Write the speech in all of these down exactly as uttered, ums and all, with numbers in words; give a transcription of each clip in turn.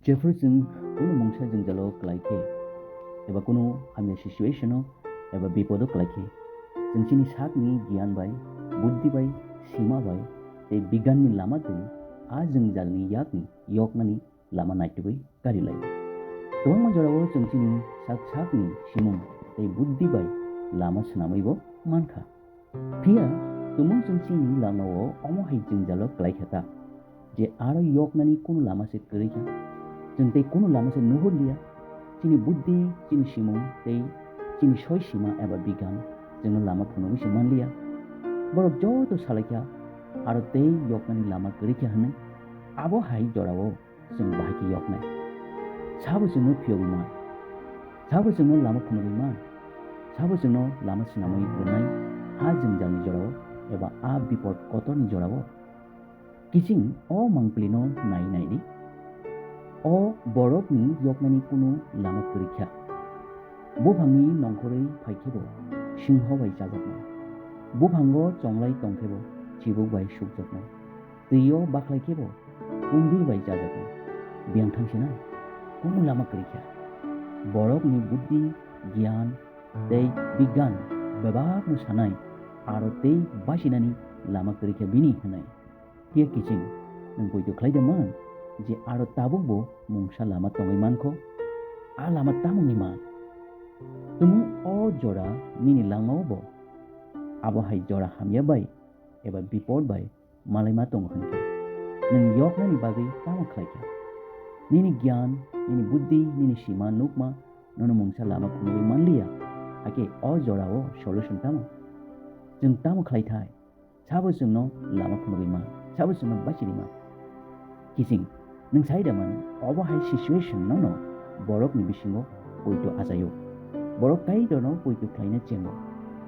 Jephru chwng kunu mungsa jwngjalo kwlai khe, eba kunu hamya situation-o eba bipodo kwlai khe, chwng chini sakni giyan bai, buddhi bai, sima bai tei biganni lama twi a jwngjalni yakni yoknani lama naitugwi kari lai. Kwbangma jorao chwng chini sak sakni simung tei buddhi bai lama swnamwibo mankha. Phiya tumung chwng chini lamao omo hai jwngjalo kwlai kha ta, je aro yoknani kunu lama se kwrwi kha. Chwng tei kunu lama se nuhur liya. Chini buddhi, chini simung tei chini soi sima eba bigan chwngno lama phunugwi se man liya. Borok joto salai kha aro tei yoknani lama kwrwi kha hwnwi. Abo hai jorao chwng bahai khe yoknai. Sabo chwngno phiyogwi man? Sabo chwngno lama phunugwi man? Sabo chwngno lama swnamwi rwnai a jwngjalni jorao eba a bipod kotorni jorao? Kiching o mangpilino nai nai di. O borokni yoknani kunu lama kwrwi kha. Buphangni nongkhorwi phai khebo singho bai chajaknai. Buphango chonglai tong khebo chibuk bai sukjaknai. Twi-o bakhlai khebo kumbir bai chajaknai. Biyang thang sinai, kunu lama kwrwi kha. Borokni buddhi, giyan tei bigan bebakno sanai, aro tei basinani lama kwrwi kha bini hwnwi. Phiya kiching, nwng poito khlai da man je aro tabukbo mungsa lama tongwi mankho? A lama tamungni man? Tumung o jora nini langmao bo abo hai jora hamya bai eba bipod bai malaima tongo hwn khe, nwng yoknani bagwi tamo khlai kha? Nini giyan, nini buddhi, nini sima nukma nono mungsa lama phunugwi manliya, hakhe o jorao solution tamo? Chwng tamo khlai thai? Sabo chwngno lama phunugwi man? Sabo chwngno bachiri man? Kiching, nwng sai da man, obo hai situation nono borokni bisingo poito achaio. Borok Kaitorno poito khlaina chengo.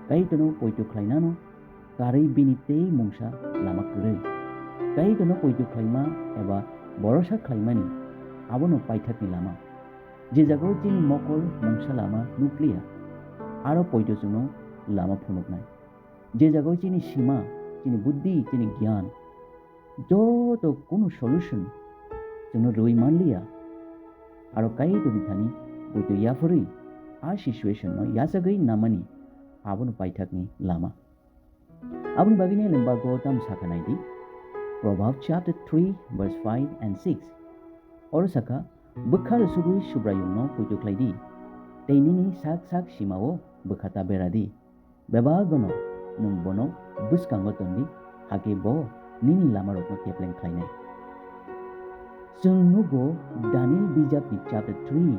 Kaitorno poito khlainano karwi bini tei mungsa lama kwrwi. Kaitorno poito khlaima eba borosa khlaimani abono paithakni lama. Je jagao chini mokol mungsa lama nukliya, aro poito chwngno lama phunuknai. Je jagao chini sima, chini buddhi, chini giyan, joto kunu solution chwngno rwui manliya, aro Kaitorni thani poito yaphorwi a situation no yachagwi namani abono paithakni lama. Aboni bagwino Lembago tamo sakha nai di, Proverbs chapter three verse five and six. Oro sakha, "Bwkha rwsugwi Subraiyungno poito khlai di, tei nini sak sak simao bwkha ta bera di. Bebagono nwng bono bwskango ton di, hakhe bo nini lamarokno kepleng khlainai." Chwng nugo Daniel bijapni chapter three,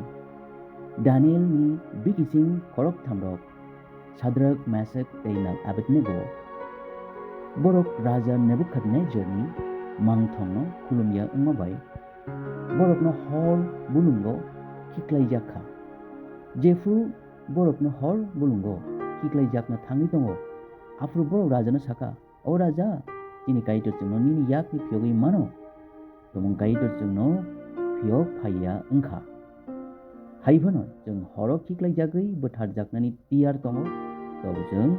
Danielni bikising khorokthamrok Sadrak, Mesak tei Abednego borok raja Nebukadnezarni mangthongno khulumya wngma bai borokno hor bulungo khiklaijak kha. Jephru borokno hor bulungo khiklaijakna thangwi tongo, aphuru borok rajano sakha, "O raja, chini Kaitor chwngno nini yakni phiyogwi mano. Tumung Kaitor chwngno phiyok phaiya wngkha. Hai phano chwng horo khiklaijagwi butharjaknani tiyar tongo, tobo chwng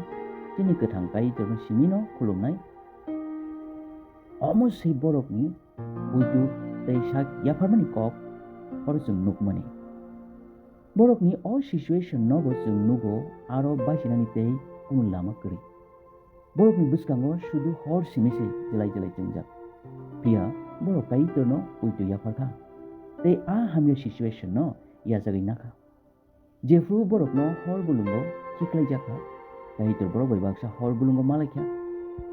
chini kwthang Kaitorno simino khulumnai." Omo se borokni buitu tei sak yapharmani kok oro chwng nukmani. Borokni o situation nobo chwng nugo, aro baisinani tei kunu lama kwrwi. Borokni bwskango sudu hor simi se jelai jelai chwngjak. Phiya borok Kaitorno poito yapharkha, tei a hamya situation no yachagwi nakha. Jephru borokno hor bulungo khiklaijak kha, Kaitor borok bai baksa hor bulungo malaikha,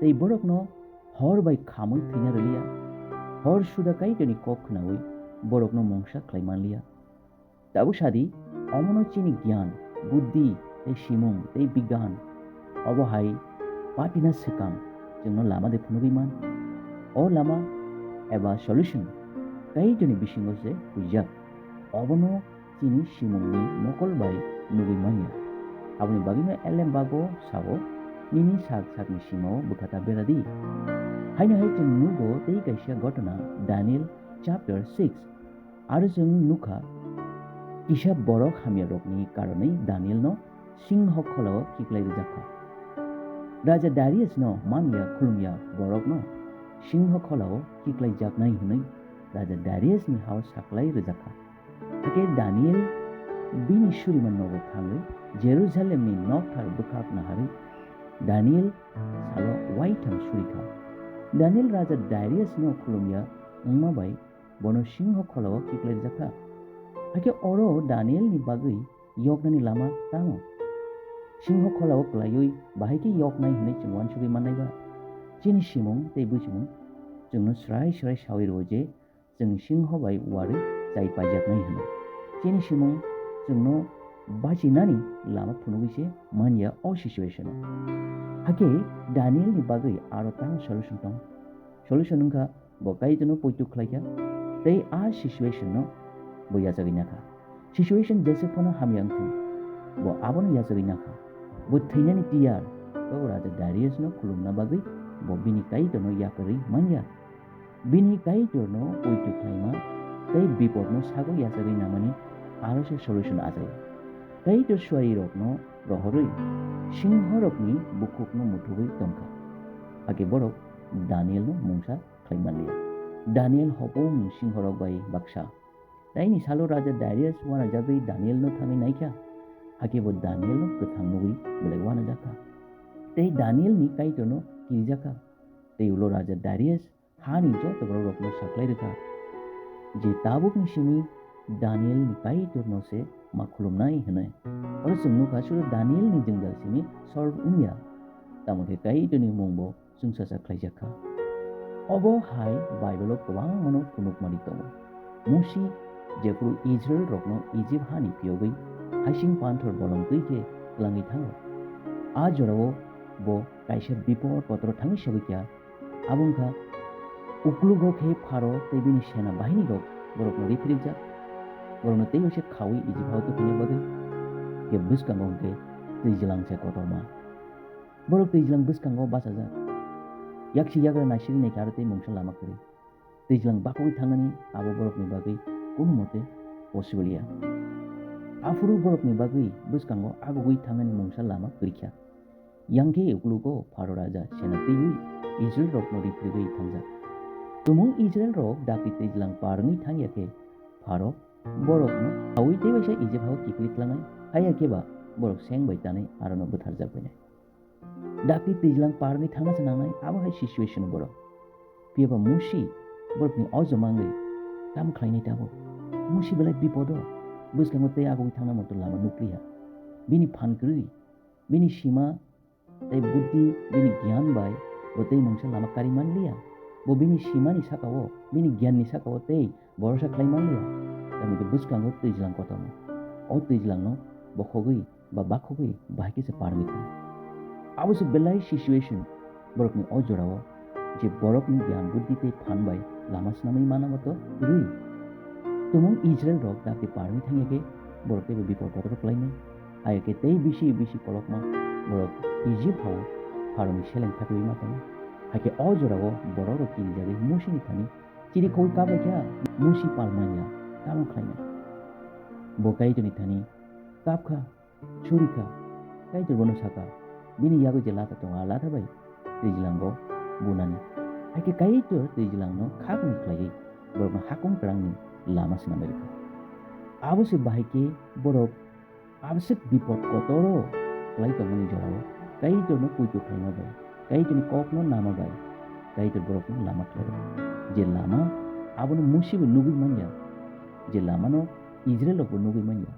tei borokno hor bai khamwi thwina rwliya. Hor suda Kaitorni kok khnaui borokno mungsa khlai manliya. Tabuk sadi, omono chini giyan, buddhi tei simung tei bigan, obo hai patina swkang chwngno lama de phunugwi man? O lama eba solution Kaitorni bisingo se huijak. Obono chini simungni mokol bai nugwi manya. Aboni bagwino Elembago sao, "Nini sak sakni simao bwkha ta bera di." Haino hai chwng nugo tei kaisa gotona, Daniel chapter six. Aro chwng nukha, kisa borok hamyarokni karonwi Danielno singho kholao khiklai rwjak kha. Raja Dariusno manliya khulumya borokno singho kholao khiklaijaknai hwnwi Raja Dariusni hao saklai rwjak kha. Hakhe Daniel bini surima nogo thangwi Jerusalemni nokthar bwkhak naharwi Daniel salo uaitham suri kha. Daniel Raja Dariusno khulumya wngma bai bono singho kholao kiklai rwjak kha. Hakhe oro Danielni bagwi yoknani lama tamo? Singho kholao klaiwi bahai khe yoknai hwnwi chwng uansugwi mannai ba? Chini simung tei buchimung chwngno srai srai saui rwo je chwng singho bai uarwi chai paijaknai hwnwi. Chini simung chwngno bachinani lama phunugwi se manya o situation o. Hakhe Danielni bagwi aro tamo solution tong? Solution wngkha bo Kaitorno poito khlaikha tei a situation no bo yachagwi nakha. Situation jeswk phano hamya wngthung, bo abono yachagwi nakha. Bo thwinani tiyar, tei Raja Dariusno khulumna bagwi bo bini Kaitorno yakarwi manya. Bini Kaitorno poito khlaima tei bipodno sago yachagwi namani aro se solution achai. Kaitor suarirokno rohorwi singhorokni bukhukno muthubwi tongkha. Hakhe borok Danielno mungsa khlai manliya. Daniel hopung singhorok bai baksa. Taini salo Raja Darius uanajagwi Danielno thangwi naikha. Hakhe bo Danielno kwthang nugwi belai uanajakha. Tei Danielni Kaitorno kirijakha. Tei ulo Raja Darius hani joto borokrokno saklai rwkha je tabukni simi Danielni Kaitorno se ma khulumnai hwnwi. Oro chwng nukha, sudu Danielni jwngjal simi solve wngya, tamo khe Kaitorni mungbo chwngsacha khlaijak kha. Obo hai Bible-o kwbangmano phunukmani tongo. Musi jephru Israilrokno Ijip hani phiyogwi hasing panthor bolong twi khe twlangwi thango. A jorao bo kaisa bipor kotoro thangwi sogwi kha, abo wngkha uklugo khe Pharo tei bini sena bahinirok borokno riphirijak, borokno teibo se khaui Ijip hao tubuna bagwi, khe bwskango hwnkhe twijlang se kotorma. Borok twijlang bwskango bachajak. Yaksi yagra naisingwi naikhe aro tei mungsa lama kwrwi. Twijlang bakhogwi thangnani abo borokni bagwi kunu mote possible ya. Aphuru borokni bagwi bwskango agugwi thangnani mungsa lama kwrwikha. Yang khe uklugo Pharo raja sena twiwi Israilrokno riphirwi thangjak. Tumung Israilrok dakti twijlang par wngwi thangya khe Pharo borokno khaui tei waisa Ijip hao kiphilwi tlangnai, haiya khe ba borok seng bai tanwi arono butharjak bainai. Dakti twijlang par wngwi thangna se nangnai, abo hai situation o borok. Phiya ba Musi borokni o joma wngwi tamo khlainai tabuk? Musi belai bipodo, bwskango tei agugwi thangna moto lama nukliya. Bini phan kwrwi, bini sima tei buddhi, bini giyan bai bo tei mungsa lama kari manliya. Bo bini simani saka-o, bini giyanni saka-o tei borosa khlai manliya. Tamni khe bwskango twijlang kotorma. O twijlangno bokhogwi ba bakhogwi bahai khe se par wngwi thango. Abo se belai situation borokni o jorao je borokni giyan buddhi tei phan bai lama swnamwi mana moto rwi. Tumung Israilrok dakti par wngwi thangya khe borok teibo bipor kotor khlainai. Hai khe tei bisi bisi kolokma borok Ijip hao Pharoni seleng khatwi ma tongo. Hai khe o jorao borokrok kirijagwi Musini thani chirikhogwi kap lai kha, Musi pal manya, tamo khlainai? Bo Kaitorni thani kap kha, suri kha. Kaitor bono saka, bini yago je latha tongo, a latha bai twijlango bunani. Hai khe Kaitor twijlangno khaknwi khlaiwi borokno hakung kwrangni lama swnamwi rwkha. Abo se bahai khe borok abswk bipot kotoro kwlai tongmani jorao Kaitorno poito khlaima bai, Kaitorni kokno nama bai, Kaitor borokno lama khlai rwkha. Je lama abono Musi bo nugwi manya, je lamano Israilrok bo nugwi manya.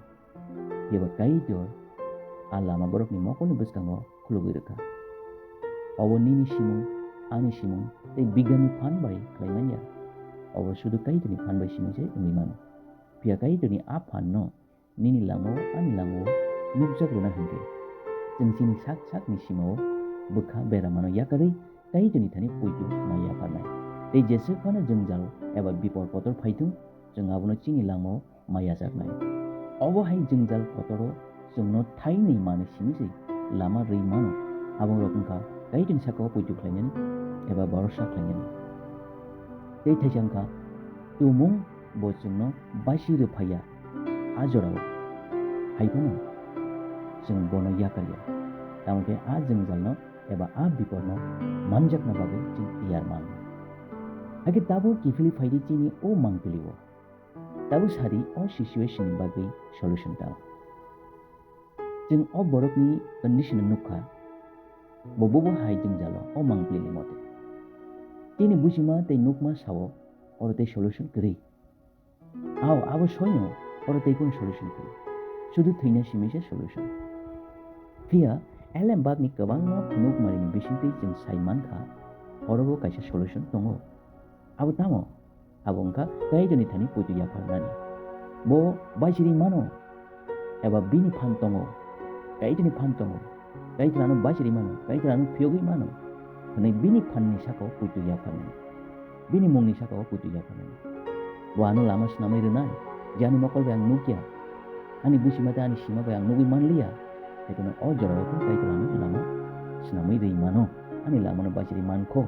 Phiya ba Kaitor a lama borokni mokolni bwskango khulugwi rwkha. Obo nini simung, ani simung tei bigyani phan bai khlai manya. Obo sudu Kaitorni phan bai simi se wngwi mano. Phiya Kaitorni a phanno nini langmao, ani langmao nukjak rwna hwnkhe, chwng chini sak sakni simao bwkha beramano yakarwi Kaitorni thani poito ma yapharnai. Tei jeswk phano jwngjal eba bipor kotor phaithung, chwng abono chini langmao ma yajaknai. Obo hai jwngjal kotoro chwngno thainwi manwi simi se lama rwi mano. Abo wngkha Kaitorni sakao poito khlainani eba borosa khlainani. Tei thaisa wngkha tumung bo chwngno baisi rwphaiya, a jorao hai phano chwng bono yakarya. Tamo khe a jwngjalno eba a biporno manjakna bagwi chwng tiyar man. Hakhe tabuk kiphilwi phaidi chini o mangpili o. Tabuk sadi o situation ni bagwi solution tang. Chwng o borokni condition no nukha, bo bubo hai jwngjalo o mangpili ni mote. Chini buchima tei nukma sao oro tei solution kwrwi. Ao, abo soino oro tei kunu solution kwrwi. Sudu thwina simi se solution. Phiya elem bagni kwbangma phunukmari ni bisingtwi chwng sai mankha, oro bo kaisa solution tongo. Abo tamo? Abo wngkha Kaitorni thani poito yapharnani. Bo baisiri mano, eba bini phan tongo, Kaitorni phan tongo, Kaitor ano baisiri mano, Kaitor ano phiyogwi mano, hwnwi bini phanni saka o poito yapharnani, bini mungni saka o poito yapharnani. Bo ano lama swnamwi rwnai, je ani mokol bai ang nukya, ani buchima tei ani sima bai ang nugwi manliya, hai phano o jorao khe Kaitor ano lama swnamwi rwi mano, ani lamano baisiri mankho.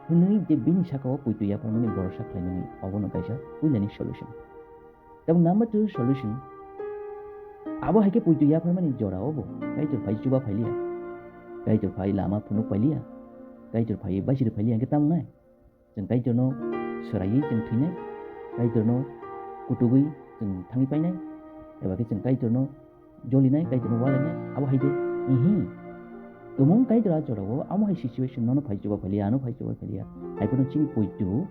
Hwnwi je bini saka o poito yapharmani borosa khlaimani, obono kaisa puilani solution. Tabuk number two solution, abo hai khe poito yapharmani jora obo Kaitor phai chuba phailiya, Kaitor phai lama phunuk pailiya, Kaitor phai baisiri phailiya, hwnkhe tamo nai? Chwng Kaitorno swraiwi chwng thwinai, Kaitorno kutugwi chwng thangwi painai, eba khe chwng Kaitorno jolinai, Kaitorno walainai, abo hai de. Ihi. Tumung Kaitor a jorao amo hai situation nono phai chuba phailiya, ano phai chuba phailiya. Hai phano chini poito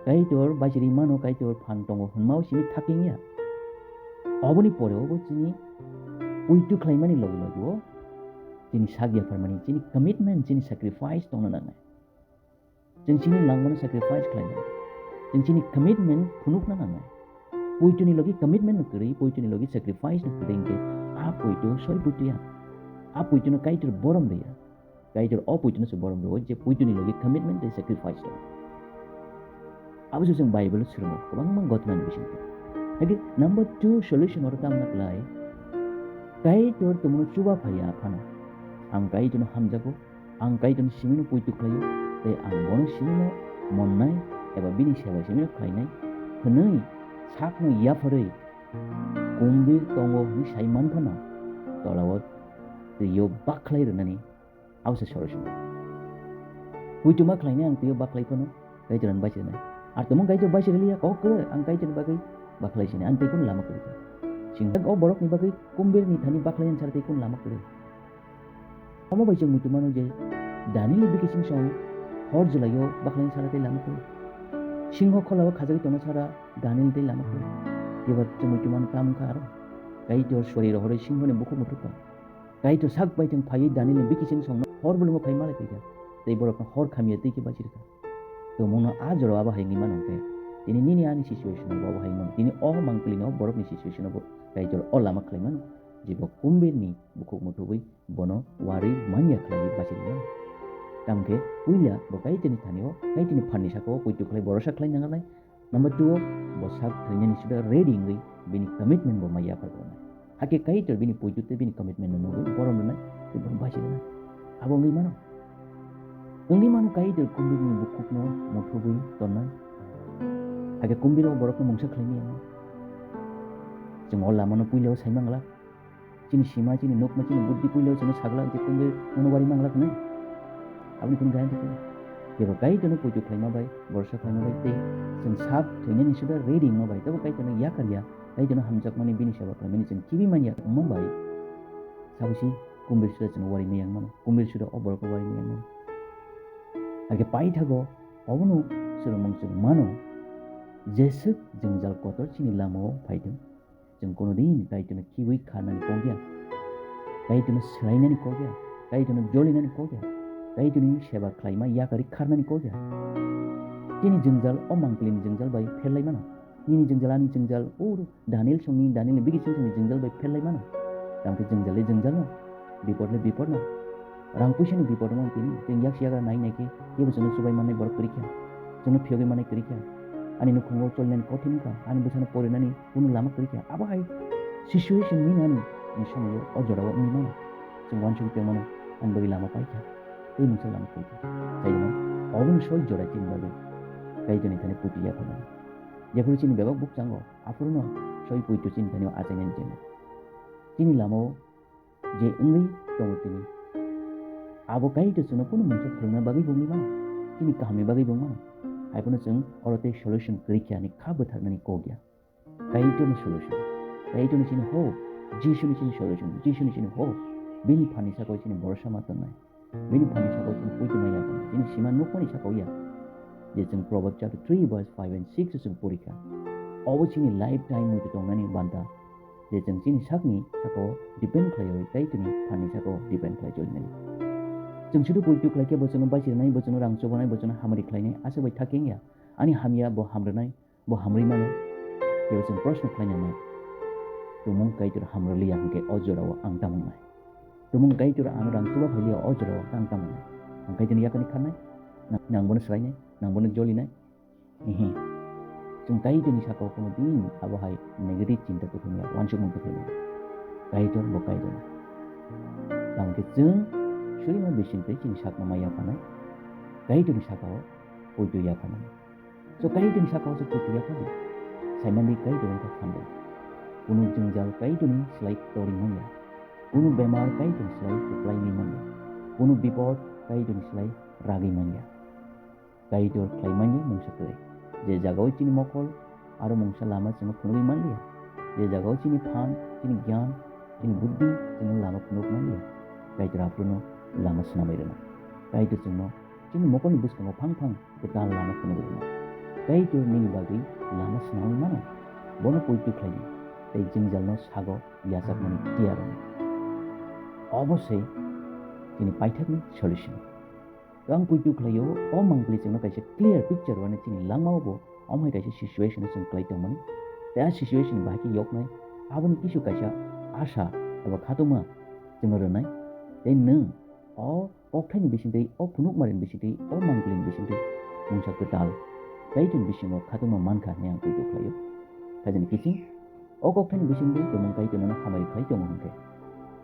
Kaitor baisiri mano, Kaitor phan tongo hwnmao simi thakingya. Oboni poreo bo chini poito khlaimani logi logi o chini sak yapharmani, chini commitment, chini sacrifice tongna nangnai. Chwng chini langmano sacrifice khlainai. Chwng chini commitment phunukna nangnai. Poitoni logi commitment no kwrwi, poitoni logi sacrifice no kwrwi hwnkhe a poito soi poito ya. A poitono Kaitor borom rwya. Kaitor o poitono se borom rwo je poitoni logi commitment tei sacrifice rwo. Abo se chwng Bible o swrwngo kwbangma gotmani bisingtwi. Hakhe number two solution oro tamo khlai? Kaitor tumungno chuba phaiya phano. Ang Kaitorno hamjago, ang Kaitorni simino poito khlaio, tei ang bono simino monnai eba bini seba simino khlainai hwnwi sakno yapharwi kumbir tongo hwnwi sai man phano tolao twio bakhlai rwnani abo se solution. Poito ma khlainai ang twio bakhlai phano Kaitor ang baisirnai. Ar tumung Kaitor baisirliya kok kwrwi ang Kaitorni bagwi bakhlai sinai ang tei kunu lama kwrwi kha. Sing o borokni bagwi kumbirni thani bakhlai ansar tei kunu lama kwrwi. Omo bai chwng muitu mano je Danielni bikising song hor jwlaio bakhlaini sara tei lama khe. Singho kholao khajagwi tongna sara Daniel tei lama khe. Eba chwng muitu mano tamo wngkha aro. Kaitor sori rohorwi singhoni bukhuk muthupkha. Kaitor sak bai thwng phaiwi Danielni bikising songno hor bolongo phai malai phaikha. Tei borokno hor khamya twi khe bachirikha. Tongmungno a jorao abo hai wngwi mano hwnkhe, tini nini ani situation bo abo hai wngmano. Tini o mangpili no borokni situation bo Kaitor o lama khlai mano. Jebo kumbirni bukhuk muthubwi bono warwi manya khlaiwi bachirwi mano. Tamkhe puila bo Kaitorni thani-o, Kaitorni phanni saka-o poito khlai borosa khlai nangnai. Number two-o bo sak thwinani suda ready wngwi bini commitment bo mai yaphar tongnai. Hakhe Kaitor bini poito tei bini commitment no nugwi borom rwnai tei bono bachirwnai. Abo wngwi mano. Wngwi mano Kaitor kumbirni bukhukno muthubwi tonnai. Hakhe kumbiro borokno mungsa khlaimani. Chwng o lamano puila-o sai manglak. Chini sima, chini nukma, chini buddhi puila-o chwngno saglak je kumbir nono wari manglak hwnwi. Aboni kunu guarantee kwrwi. Jeba Kaitorno poito khlaima bai, borosa khlaima bai tei chwng sak thwinani suda ready wngma bai, tebo Kaitorno yakar ya, Kaitorno hamjakmani bini seba khlaimani chwng kibi man ya wngma bai, sabusi kumbir suda chwngno wari maya wngmano, kumbir suda o borokno wari maya wngmano. Hakhe paithago obono swrwngmung chwng mano, jeswk jwngjal kotor chini lamao phaithwng. Chwng kono din Kaitorno khibiui kharnani kok ya, Kaitorno swlainani kok ya, Kaitorno jolinani kok ya, Kaitorni seba khlaima yakarwi kharnani kok ya. Chini jwngjal o mangpilini jwngjal bai pherlai mano. Nini jwngjal, ani jwngjal, o Daniel songni, Danielni bikising songni jwngjal bai pherlai mano. Tamkhe jwngjal le jwngjal no, bipod le bipod no. Rang puisani bipod wngmani tini chwng yak si yagra nai nai khe kebo chwngno chubai mannai borok kwrwi kha, chwngno phiyogwi mannai kwrwi kha. Ani nukhungo cholinani kothin wngkha, ani bwsano porinani kunu lama kwrwi kha. Abo hai situation nini ani ni somoio o jorao wngwi mano. Chwng uansugwi tongmano ani bagwi lama pai kha, tei mungsa lama kwrwi kha. Chayungno obono soi jora chini bagwi Kaitorni thani puitu yapharnani. Jephuru chini bebak bukchango, aphuru no soi puitu chini thani achainani chengno. Chini lamao je wngwi tongo tini. Abo Kaitor chwngno kunu mungsa phwrwngna bagwi bo wngwi mano, chini kahamni bagwi bo wngwi mano. Haiphano chwng oro tei solution kwrwi khe ani kha bwtharnani kok ya. Kaitorni solution. Kaitorni chini hope. Jisuni chini solution. Jisuni chini hope. Bini phanni sakao chini borosa ma tongnai. Bini phanni sakao chini poito ma ya tongnai. Chini sima nukmani sakao ya. Je chwng Proverbs chapter three verse five and six o chwng pori kha. Obo chini lifetime muitu tongnani banta. Je chwng chini sakni sakao depend khlaiwi Kaitorni phanni sakao depend khlai cholinani. Chwng sudu poito khlai khe bo chwngno baisi rwnai, bo chwngno rang chubanai, bo chwngno hamari khlainai, asa bai thak ya. Ani hamya bo hamrwnai, bo hamrwi mano. Tei chwng proshno khlaina nai. Tumung Kaitor hamrwliya hwnkhe o jorao ang tamo wngnai? Tumung Kaitor ano rang chuba phailiya o jorao ang tamo wngnai? Ang Kaitorni yakani kharnai? Na-, nang bono swlainai? Nang bono jolinai? Ehe. Chwng Kaitorni sakao kono din abo hai negative chinta kwthwngya, uansukmung kwthwngya. Kaitor bo Kaitor. Tamo khe chwng surima bising tei chini sakno ma yaphanai. Kaitorni sakao poito yaphanai. So Kaitorni sakao se poito yaphano. Saimandi Kaitor wngkha phandai. Kunu jwngjal Kaitorni slai tori manya. Kunu bemar Kaitorni slai kwplai wngwi manya. Kunu bipod Kaitorni slai ragwi manya. Kaitor khlai manya mungsa kwrwi. Je jagao chini mokol aro mungsa lama chwngno phunugwi manliya. Je jagao chini phan, chini gyan, chini buddhi chwngno lama phunuk manliya. Kaitor aphruno lama swnamwi rwna. Kaitor chwngno chini mokolni bwskango phang phang kwtal lama phunugwi rwna. Kaitor nini bagwi lama swnamwi mano. Bono poito khlai di tei jwngjalno sago yachakmani tiyar wng. Obo se chini paithakni solution. Ang poito khlaio, o mangpili chwngno kaisa clear picture rwani chini langmao bo omo hai kaisa situation o chwng kwlai tongmani. Tei a situation bahai khe yoknai, aboni kisu kaisa asa eba khatungma chwngno rwnai. Tei nwng o kokthaini bisingtwi, o phunukmarini bisingtwi, o mangpilini bisingtwi mungsa kwtal Kaitorni bisingo khatungma mankha hinwi ang poito khlaio. Khaijani kiching, o kokthaini bisingtwi tumung Kaitor nono hamari khlai tongo hwnkhe,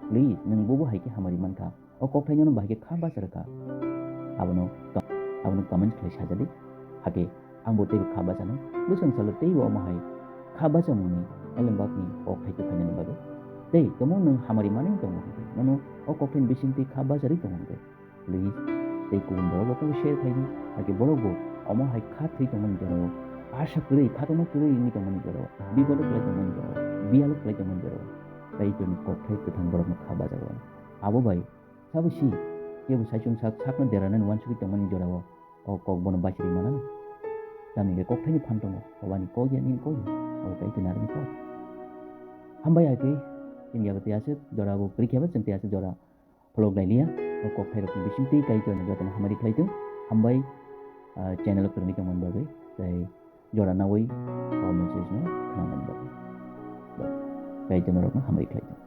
please, nwng bobo hai khe hamari mankha. O kokthaino bahai khe kha bacha rwkha. Abono, abono comment khlai sajadi. Hakhe angbo teibo kha bachanai. Bwswng salo teibo omo hai kha bachamungni elembakni kokthai kwphainani bagwi. Tei tamo nwng hamari manwi tongo hwnkhe, nono o kokthaini bisingtwi kha bacharwi tongo hwnkhe, please, tei kubun borok rokno share khlaidi. Hakhe borokbo omo hai kha thwi tongmani jorao, asa kwrwi, khatungma kwrwi wngwi tongmani jorao, bipodo kwlai tongmani jorao, biyalo kwlai tongmani jorao, Kaitorni kokthai kwthang borokno kha bachago. Abo bai sabo si, kebo saichung sak sakno deranani uansugwi tongmani jorao o kok bono bachirwi manana. Tamni hwnkhe kokthaini phan tongo, obo ani kok ya, nini kok ya, obo Kaitorni aroni kok. Hambai hakhe, chini yago tei aswk jora bo kwrwi khe ba chwng tei aswk jora pholok lai liya. O kokthairokni bisingtwi Kaitorni jotono hamari khlai thung. Hambai, ah, channel o kwrwngwi tongmani bagwi tei jora nawi o message no khnamani bagwi. Kaitorni rokno hamari khlai thung.